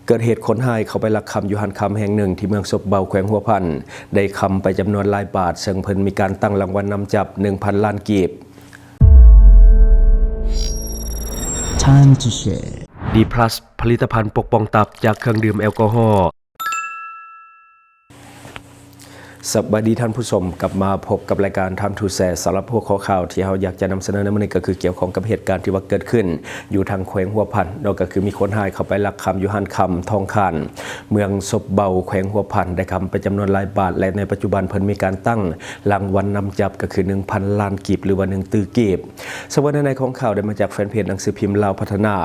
ເກີດເຫດຄົນຮ້າຍເຂົ້າໄປລັກຄຳຢູ່ຮ້ານຄຳແຫ່ງໜຶ່ງທີ່ເມືອງສົບເບົາ ແຂວງຫົວພັນ ໄດ້ຄຳໄປຈຳນວນຫຼາຍບາດ, ເຊິ່ງເພິ່ນມີການຕັ້ງລາງວັນນຳຈັບ ໜຶ່ງພັນລ້ານກີບ. Time to share. ດີພລັສ ຜະລິດຕະພັນປົກປ້ອງຕັບຈາກເຄື່ອງດື່ມແອລກໍຮໍ. ສະບາຍດີທ່ານຜູ້ຊົມ, ກັບມາພົບກັບລາຍການ Time to Share. ສຳລັບຫົວຂໍ້ຂ່າວທີ່ເຮົາຢາກຈະນຳສະເໜີໃນມື້ນີ້ ກໍຄືກ່ຽວຂ້ອງກັບເຫດການທີ່ວ່າເກີດຂຶ້ນຢູ່ທາງແຂວງຫົວພັນເນາະ, ກໍຄືມີຄົນຮ້າຍເຂົ້າໄປລັກຄຳຢູ່ຮ້ານຄຳທອງຄານ ເມືອງສົບເບົາ ແຂວງຫົວພັນ ໄດ້ຄຳໄປຈຳນວນຫຼາຍບາດ ແລະ ໃນປັດຈຸບັນເພິ່ນມີການຕັ້ງລາງວັນນຳຈັບ ກໍຄື ໜຶ່ງພັນລ້ານກີບ ຫຼືວ່າ ໜຶ່ງຕື້ກີບ. ສະເໜີໃນຂອງຂ່າວໄດ້ມາຈາກແຟນເພຈໜັງສືພິມລາວພັດທະນາ.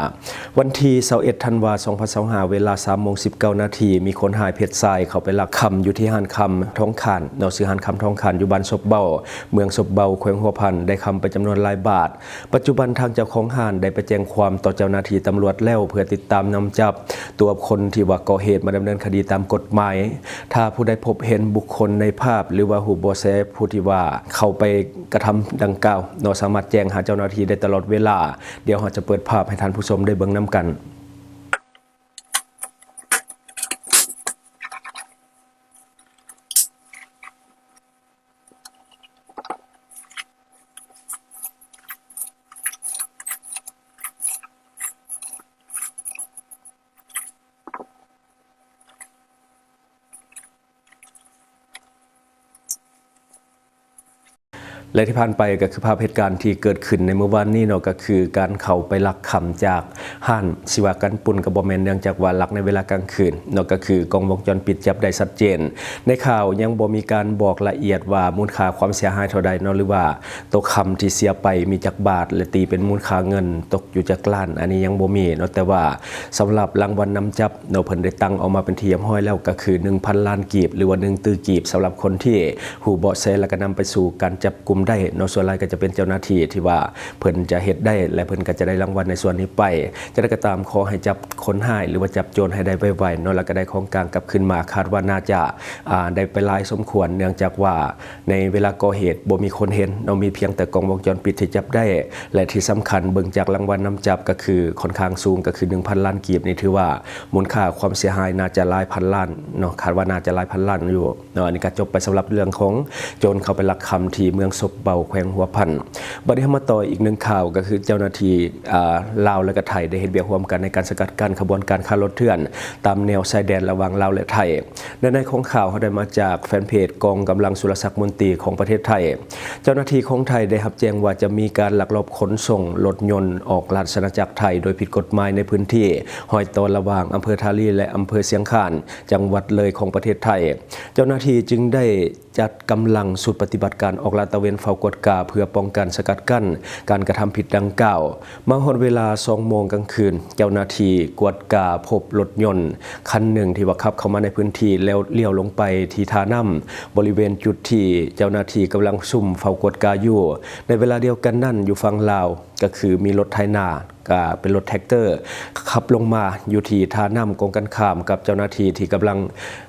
ວັນທີຊາວເອັດ ທັນວາ ສອງພັນຊາວຫ້າ ເວລາ ສາມໂມງສິບເກົ້ານາທີ ມີຄົນຮ້າຍເພດຊາຍເຂົ້າໄປລັກຄຳຢູ່ທີ່ຮ້ານຄຳທອງຄານເນາະ, ຊື່ຮ້ານຄຳທອງຄານ ຢູ່ບ້ານສົບເບົາ ເມືອງສົບເບົາ ແຂວງຫົວພັນ ໄດ້ຄຳໄປຈຳນວນຫຼາຍບາດ. ປັດຈຸບັນທາງເຈົ້າຂອງຮ້ານໄດ້ໄປແຈ້ງຄວາມຕໍ່ເຈົ້າໜ້າທີ່ຕຳຫຼວດແລ້ວ ເພື່ອຕິດຕາມນຳຈັບຕົວຄົນທີ່ວ່າກໍ່ເຫດມາດຳເນີນຄະດີຕາມກົດໝາຍ. ຖ້າຜູ້ໃດພົບເຫັນບຸກຄົນໃນພາບ ຫຼືວ່າຮູ້ເບາະແສຜູ້ທີ່ວ່າເຂົ້າໄປກະທຳດັ່ງກ່າວເນາະ, ສາມາດແຈ້ງຫາເຈົ້າໜ້າທີ່ໄດ້ຕະຫຼອດເວລາ. ດຽວເຮົາຈະເປີດພາບໃຫ້ທ່ານຜູ້ຊົມໄດ້ເບິ່ງນຳກັນ. ແລະ ທີ່ຜ່ານໄປກໍຄືພາບເຫດການທີ່ເກີດຂຶ້ນໃນມື້ວານນີ້ເນາະ, ກໍຄືການເຂົ້າໄປລັກຄຳຈາກຮ້ານ ຊິວ່າກັນປຸ້ນກໍບໍ່ແມ່ນ, ເນື່ອງຈາກວ່າລັກໃນເວລາກາງຄືນເນາະ, ກໍຄືກ້ອງວົງຈອນປິດຈັບໄດ້ຊັດເຈນ. ໃນຂ່າວຍັງບໍ່ມີການບອກລະອຽດວ່າມູນຄ່າຄວາມເສຍຫາຍເທົ່າໃດເນາະ, ຫຼືວ່າໂຕຄຳທີ່ເສຍໄປມີຈັກບາດ ແລະ ຕີເປັນມູນຄ່າເງິນຕົກຢູ່ຈັກລ້ານ, ອັນນີ້ຍັງບໍ່ມີເນາະ. ແຕ່ວ່າສຳລັບລາງວັນນຳຈັບ ເນາະ ເພິ່ນໄດ້ຕັ້ງອອກມາເປັນທີ່ຮຽບຮ້ອຍແລ້ວ ກໍຄື ໜຶ່ງພັນລ້ານກີບ ຫຼືວ່າ ໜຶ່ງຕື້ກີບ ສຳລັບຄົນທີ່ຮູ້ເບາະແສ ແລ້ວກໍນຳໄປສູ່ການຈັບກຸມໄດ້ເນາະ. ສ່ວນຫຼາຍກໍຈະເປັນເຈົ້າໜ້າທີ່ທີ່ວ່າເພິ່ນຈະເຮັດໄດ້ ແລະ ເພິ່ນກໍຈະໄດ້ລາງວັນໃນສ່ວນນີ້ໄປ. ຈັ່ງໃດກໍຕາມ ຂໍໃຫ້ຈັບຄົນຮ້າຍ ຫຼືວ່າຈັບໂຈນໃຫ້ໄດ້ໄວໆເນາະ, ແລ້ວກໍໄດ້ຂອງກາງກັບຄືນມາ. ຄາດວ່າໜ້າຈະ ອ່າ ໄດ້ໄປຫຼາຍສົມຄວນ ເນື່ອງຈາກວ່າ ໃນເວລາກໍ່ເຫດບໍ່ມີຄົນເຫັນເນາະ, ມີພຽງແຕ່ກ້ອງວົງຈອນປິດທີ່ຈັບໄດ້ ແລະ ທີ່ສຳຄັນເບິ່ງຈາກລາງວັນນຳຈັບກໍຄືຄ່ອນຂ້າງສູງ ກໍຄື ໜຶ່ງພັນລ້ານກີບນີ້ ຖືວ່າມູນຄ່າຄວາມເສຍຫາຍໜ້າຈະຫຼາຍພັນລ້ານເນາະ, ຄາດວ່າໜ້າຈະຫຼາຍພັນລ້ານຢູ່ເນາະ. ອັນນີ້ກໍຈົບໄປສຳລັບເລື່ອງຂອງໂຈນເຂົ້າໄປລັກຄຳທີ່ເມືອງສົບເບົາ ແຂວງຫົວພັນ. ບັດນີ້ເຮົາມາຕໍ່ອີກໜຶ່ງຂ່າວ ກໍຄືເຈົ້າໜ້າທີ່ ອ່າ ລາວ ແລະ ກໍໄທ ໄດ້ເຮັດວຽກຮ່ວມກັນໃນການສະກັດກັ້ນຂະບວນການຄ້າລົດເຖື່ອນຕາມແນວຊາຍແດນລະຫວ່າງລາວ ແລະ ໄທ. ແນວໃນຂອງຂ່າວເຮົາໄດ້ມາຈາກແຟນເພຈກອງກຳລັງສຸລະສັກມົນຕີຂອງປະເທດໄທ. ເຈົ້າໜ້າທີ່ຂອງໄທໄດ້ຮັບແຈ້ງວ່າຈະມີການລັກລອບຂົນສົ່ງລົດຍົນອອກລາຊະອານາຈັກໄທໂດຍຜິດກົດໝາຍໃນພື້ນທີ່ຮອຍຕໍ່ລະຫວ່າງອຳເພີທ່າລີ ແລະ ອຳເພີຊຽງຄານ ຈັງຫວັດເລີຍຂອງປະເທດໄທ. ເຈົ້າໜ້າທີ່ຈຶ່ງໄດ້ຈັດກຳລັງຊຸດປະຕິບັດການອອກລາດຕະເວນເຝົ້າກວດກາ ເພື່ອປ້ອງກັນສະກັດກັ້ນການກະທຳຜິດດັ່ງກ່າວ. ມາຮອດເວລາສອງໂມງກາງຄືນ, ເຈົ້າໜ້າທີ່ກວດກາພົບລົດຍົນຄັນໜຶ່ງທີ່ວ່າຂັບເຂົ້າມາໃນພື້ນທີ່ ແລ້ວລ້ຽວລົງໄປທີ່ທ່ານ້ຳ ບໍລິເວນຈຸດທີ່ເຈົ້າໜ້າທີ່ກຳລັງຊຸ່ມເຝົ້າກວດກາຢູ່. ໃນເວລາດຽວກັນນັ້ນ ຢູ່ຝັ່ງລາວ ກໍຄືມີລົດໄຖນາ ກໍເປັນລົດແທຣັກເຕີ ຂັບລົງມາຢູ່ທີ່ທ່ານ້ຳ ກົງກັນຂ້າມກັບເຈົ້າໜ້າທີ່ທີ່ກຳລັງ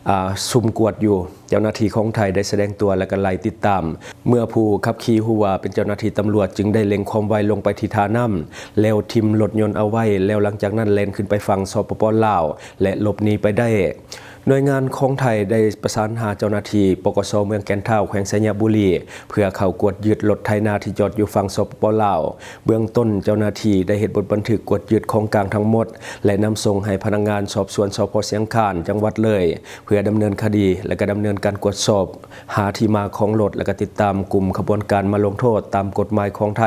ອ່າ ຊຸ່ມກວດຢູ່. ເຈົ້າໜ້າທີ່ຂອງໄທໄດ້ສະແດງຕົວ ແລະ ກໍໄລ່ຕິດຕາມ. ເມື່ອຜູ້ຂັບຂີ່ຮູ້ວ່າເປັນເຈົ້າໜ້າທີ່ຕຳຫຼວດ ຈຶ່ງໄດ້ເລັ່ງຄວາມໄວລົງໄປທີ່ທ່ານ້ຳ ແລ້ວຖິ້ມລົດຍົນເອົາໄວ້, ແລ້ວຫຼັງຈາກນັ້ນແລ່ນຂຶ້ນໄປຝັ່ງ ສປປ ລາວ ແລະ ຫຼົບໜີໄປໄດ້. ໜ່ວຍງານຂອງໄທໄດ້ປະສານຫາເຈົ້າໜ້າທີ່ ປກສ ເມືອງແກ່ນທ້າວ ແຂວງໄຊຍະບູລີ ເພື່ອເຂົ້າກວດຍຶດລົດໄຖນາທີ່ຈອດຢູ່ຝັ່ງ ສປປ ລາວ. ເບື້ອງຕົ້ນເຈົ້າໜ້າທີ່ໄດ້ເຮັດບົດບັນທຶກກວດຍຶດຂອງກາງທັງໝົດ ແລະ ນຳສົ່ງໃຫ້ພະນັກງານສອບສວນ ສພ ຊຽງຄານ ຈັງຫວັດເລີຍ ເພື່ອດຳເນີນຄະດີ ແລະ ກໍດຳເນີນການກວດສອບ ຫາທີ່ມາຂອງລົດ ແລະ ກໍຕິດຕາມກຸ່ມຂະບວນການມາລົງໂທດຕາມກົດໝາຍຂອງໄທ.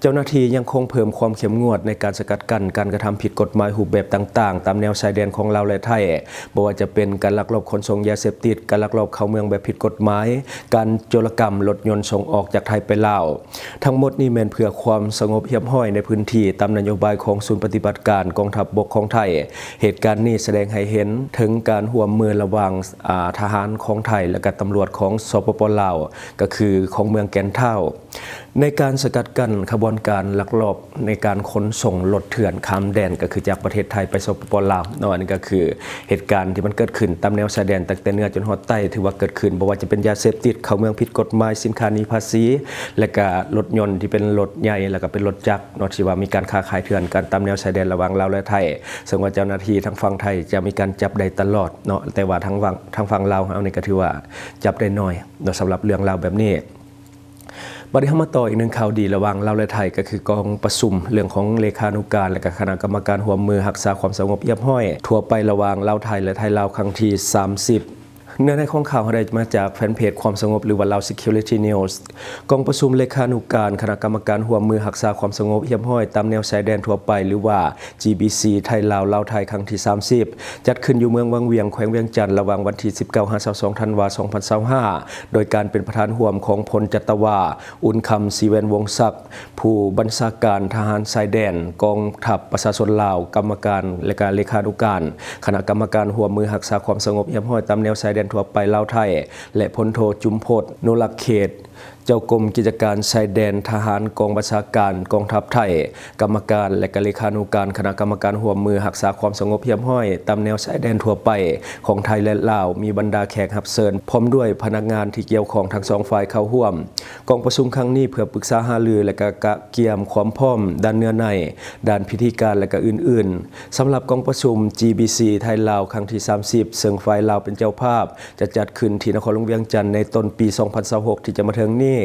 ເຈົ້າໜ້າທີ່ຍັງຄົງເພີ່ມຄວາມເຂັ້ມງວດໃນການສະກັດກັ້ນການກະທຳຜິດກົດໝາຍຮູບແບບຕ່າງໆ ຕາມແນວຊາຍແດນຂອງລາວ ແລະ ໄທ, ບໍ່ວ່າຈະເປັນການລັກລອບຂົນສົ່ງຢາເສບຕິດ, ການລັກລອບເຂົ້າເມືອງແບບຜິດກົດໝາຍ, ການໂຈລະກຳລົດຍົນສົ່ງອອກຈາກໄທໄປລາວ. ທັງໝົດນີ້ແມ່ນເພື່ອຄວາມສະຫງົບຮຽບຮ້ອຍໃນພື້ນທີ່ ຕາມນະໂຍບາຍຂອງສູນປະຕິບັດການກອງທັບບົກຂອງໄທ. ເຫດການນີ້ສະແດງໃຫ້ເຫັນເຖິງການຮ່ວມມືລະຫວ່າງ ອາ ທະຫານຂອງໄທ ແລະ ກະຕຳຫຼວດຂອງ ສປປ ລາວ ກໍຄືຂອງເມືອງແກ່ນທ້າວ. ໃນການສະກັດກັ້ນຂະບວນການລັກລອບໃນການຂົນສົ່ງລົດເຖື່ອນຂ້າມແດນ ກໍຄືຈາກປະເທດໄທໄປ ສປປ ລາວເນາະ. ອັນນີ້ກໍຄືເຫດການທີ່ມັນເກີດຂຶ້ນຕາມແນວຊາຍແດນ ຕັ້ງແຕ່ເໜືອຈົນຮອດໃຕ້ ຖືວ່າເກີດຂຶ້ນ ບໍ່ວ່າຈະເປັນຢາເສບຕິດເຂົ້າເມືອງຜິດກົດໝາຍ, ສິນຄ້າໜີພາສີ ແລະກະລົດຍົນທີ່ເປັນລົດໃຫຍ່ ແລະກະເປັນລົດຈັກເນາະ ທີ່ວ່າມີການຄ້າຂາຍເຖື່ອນກັນຕາມແນວຊາຍແດນລະຫວ່າງລາວ ແລະ ໄທ. ເຊິ່ງວ່າເຈົ້າໜ້າທີ່ທາງຝັ່ງໄທຈະມີການຈັບໄດ້ຕະຫຼອດເນາະ ແຕ່ວ່າທາງຝັ່ງ ທາງຝັ່ງລາວເຮົານີ້ກໍຖືວ່າຈັບໄດ້ໜ້ອຍເນາະ ສຳລັບເລື່ອງລາວແບບນີ້. ບັດນີ້ເຮົາມາຕໍ່ອີກໜຶ່ງຂ່າວດີລະຫວ່າງລາວ ແລະ ໄທ ກໍຄືກອງປະຊຸມເລື່ອງຂອງເລຂານຸການ ແລະ ກະຄະນະກຳມະການຮ່ວມມືຮັກສາຄວາມສະຫງົບຮຽບຮ້ອຍທົ່ວໄປລະຫວ່າງລາວ-ໄທ ແລະ ໄທ-ລາວ ຄັ້ງທີສາມສິບ. ເນື້ອໃນຂອງຂ່າວເຮົາໄດ້ມາຈາກແຟນເພຈຄວາມສະຫງົບ ຫຼືວ່າ Lao Security News. ກອງປະຊຸມເລຂານຸການຄະນະກຳມະການຮ່ວມມືຮັກສາຄວາມສະຫງົບຮຽບຮ້ອຍຕາມແນວຊາຍແດນທົ່ວໄປ ຫຼືວ່າ GBC ໄທ-ລາວ ລາວ-ໄທ ຄັ້ງທີສາມສິບ ຈັດຂຶ້ນຢູ່ເມືອງວັງວຽງ ແຂວງວຽງຈັນ ລະຫວ່າງວັນທີສິບເກົ້າຫາຊາວສອງທັນວາ ສອງພັນຊາວຫ້າ ໂດຍການເປັນປະທານຮ່ວມຂອງ ພົນຈັດຕະວາ ອຸ່ນຄຳ ສີແວ່ນວົງສັກ ຜູ້ບັນຊາການທະຫານຊາຍແດນ ກອງທັບປະຊາຊົນລາວ, ກຳມະການ ແລະ ກະເລຂານຸການຄະນະກຳມະການຮ່ວມມືຮັກສາຄວາມສະຫງົບຮຽບຮ້ອຍຕາມແນວຊາຍແດນທົ່ວໄປລາວ-ໄທ ແລະ ພົນໂທ ຈຸມພົດ ໂນລັກເຂດ ເຈົ້າກົມກິດຈະການຊາຍແດນທະຫານກອງບັນຊາການກອງທັບໄທ, ກຳມະການ ແລະ ກະເລຂານຸການຄະນະກຳມະການຮ່ວມມືຮັກສາຄວາມສະຫງົບຮຽບຮ້ອຍຕາມແນວຊາຍແດນທົ່ວໄປຂອງໄທ ແລະ ລາວ, ມີບັນດາແຂກຮັບເຊີນ ພ້ອມດ້ວຍພະນັກງານທີ່ກ່ຽວຂ້ອງທັງສອງຝ່າຍເຂົ້າຮ່ວມ. ກອງປະຊຸມຄັ້ງນີ້ເພື່ອປຶກສາຫາລື ແລະ ກະກະກຽມຄວາມພ້ອມດ້ານເນື້ອໃນ, ດ້ານພິທີການ ແລະ ກະອື່ນໆ. ສຳລັບກອງປະຊຸມ GBC ໄທ-ລາວ ຄັ້ງທີສາມສິບ ເຊິ່ງຝ່າຍລາວເປັນເຈົ້າພາບ ຈະຈັດຂຶ້ນທີ່ນະຄອນຫຼວງວຽງຈັນໃນຕົ້ນປີສອງພັນຊາວຫົກ ທີ່ຈະມາເຖິງນີ້.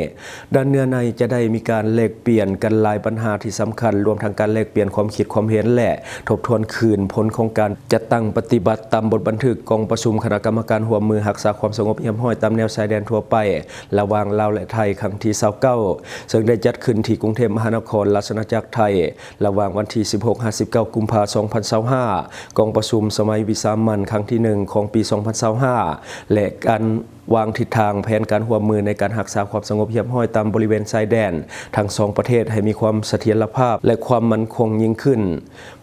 ດ້ານເນື້ອໃນຈະໄດ້ມີການແລກປ່ຽນກັນຫຼາຍບັນຫາທີ່ສຳຄັນ, ລວມທັງການແລກປ່ຽນຄວາມຄິດຄວາມເຫັນ ແລະ ທົບທວນຄືນຜົນຂອງການຈັດຕັ້ງປະຕິບັດຕາມບົດບັນທຶກກອງປະຊຸມຄະນະກຳມະການຮ່ວມມືຮັກສາຄວາມສະຫງົບຮຽບຮ້ອຍຕາມແນວຊາຍແດນທົ່ວໄປ ລະຫວ່າງລາວ ແລະ ໄທ ຄັ້ງທີຊາວເກົ້າ ເຊິ່ງໄດ້ຈັດຂຶ້ນທີ່ກຸງເທບມະຫານະຄອນ ລາຊະອານາຈັກໄທ ລະຫວ່າງວັນທີສິບຫົກຫາສິບເກົ້າ ກຸມພາ ສອງພັນຊາວຫ້າ, ກອງປະຊຸມສະໄໝວິສາມັນຄັ້ງທີໜຶ່ງຂອງປີສອງພັນຊາວຫ້າ ແລະ ການວາງທິດທາງແຜນການຮ່ວມມືໃນການຮັກສາຄວາມສະຫງົບຮຽບຮ້ອຍຕາມບໍລິເວນຊາຍແດນທັງສອງປະເທດໃຫ້ມີຄວາມສະຖຽນລະພາບ ແລະ ຄວາມໝັ້ນຄົງຍິ່ງຂຶ້ນ.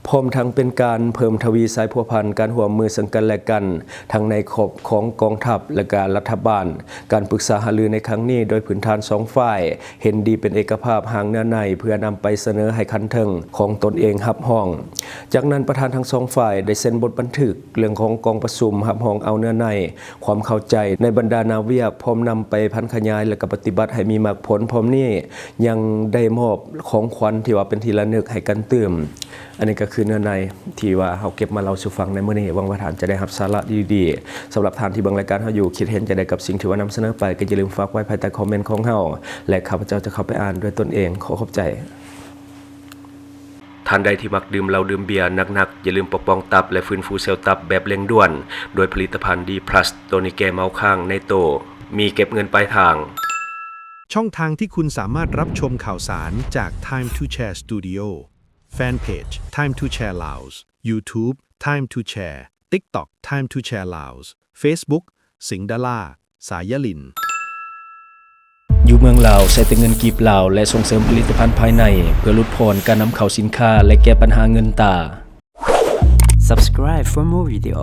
ພ້ອມທັງເປັນການເພີ່ມທະວີສາຍພົວພັນການຮ່ວມມືເຊິ່ງກັນ ແລະ ກັນ ທັງໃນຂອບຂອງກອງທັບ ແລະ ກະລັດຖະບານ. ການປຶກສາຫາລືໃນຄັ້ງນີ້ ໂດຍພື້ນຖານສອງຝ່າຍເຫັນດີເປັນເອກະພາບຮ່າງເນື້ອໃນ ເພື່ອນຳໄປສະເໜີໃຫ້ຂັ້ນເທິງຂອງຕົນເອງຮັບຮອງ. ຈາກນັ້ນປະທານທັງສອງຝ່າຍໄດ້ເຊັນບົດບັນທຶກເລື່ອງຂອງກອງປະຊຸມຮັບຮອງເອົາເນື້ອໃນ ຄວາມເຂົ້າໃຈໃນບັນດາໜ້າວຽກ ພ້ອມນຳໄປຜັນຂະຫຍາຍ ແລະ ກະປະຕິບັດໃຫ້ມີໝາກຜົນ. ພ້ອມນີ້ຍັງໄດ້ມອບຂອງຂວັນທີ່ວ່າເປັນທີ່ລະນຶກໃຫ້ກັນຕື່ມ. ອັນນີ້ກໍຄືເນື້ອໃນທີ່ວ່າເຮົາເກັບມາເລົ່າສູ່ຟັງໃນມື້ນີ້. ຫວັງວ່າທ່ານຈະໄດ້ຮັບສາລະດີໆ. ສຳລັບທ່ານທີ່ເບິ່ງລາຍການເຮົາຢູ່ ຄິດເຫັນຈັ່ງໃດກັບສິ່ງທີ່ວ່ານຳສະເໜີໄປ ກໍຢ່າລືມຝາກໄວ້ພາຍໃຕ້ຄອມເມັນຂອງເຮົາ ແລະ ຂ້າພະເຈົ້າຈະເຂົ້າໄປອ່ານດ້ວຍຕົນເອງ. ຂໍຂອບໃຈ. ທ່ານໃດທີ່ມັກດື່ມເຫຼົ້າດື່ມເບຍໜັກໆ, ຢ່າລືມປົກປ້ອງຕັບ ແລະ ຟື້ນຟູເຊວຕັບແບບເລັ່ງດ່ວນ ດ້ວຍຜະລິດຕະພັນ D plus ໂຕນີ້ແກ້ເມົາຄ້າງໃນໂຕ, ມີເກັບເງິນປາຍທາງ. ช่องทางที่คุณสามารถรับชมข่าวสารจาก Time to Share Studio แฟนเพจ Time to Share Laos YouTube Time to Share TikTok Time to Share Laos Facebook สิงห์ดารา สายยะลิน ຢູ່ເມືອງລາວ ໃຊ້ແຕ່ເງິນກີບລາວ ແລະ ສົ່ງເສີມຜະລິດຕະພັນພາຍໃນ ເພື່ອຫຼຸດຜ່ອນການນຳເຂົ້າສິນຄ້າ ແລະ ແກ້ບັນຫາເງິນຕາ. Subscribe for more video.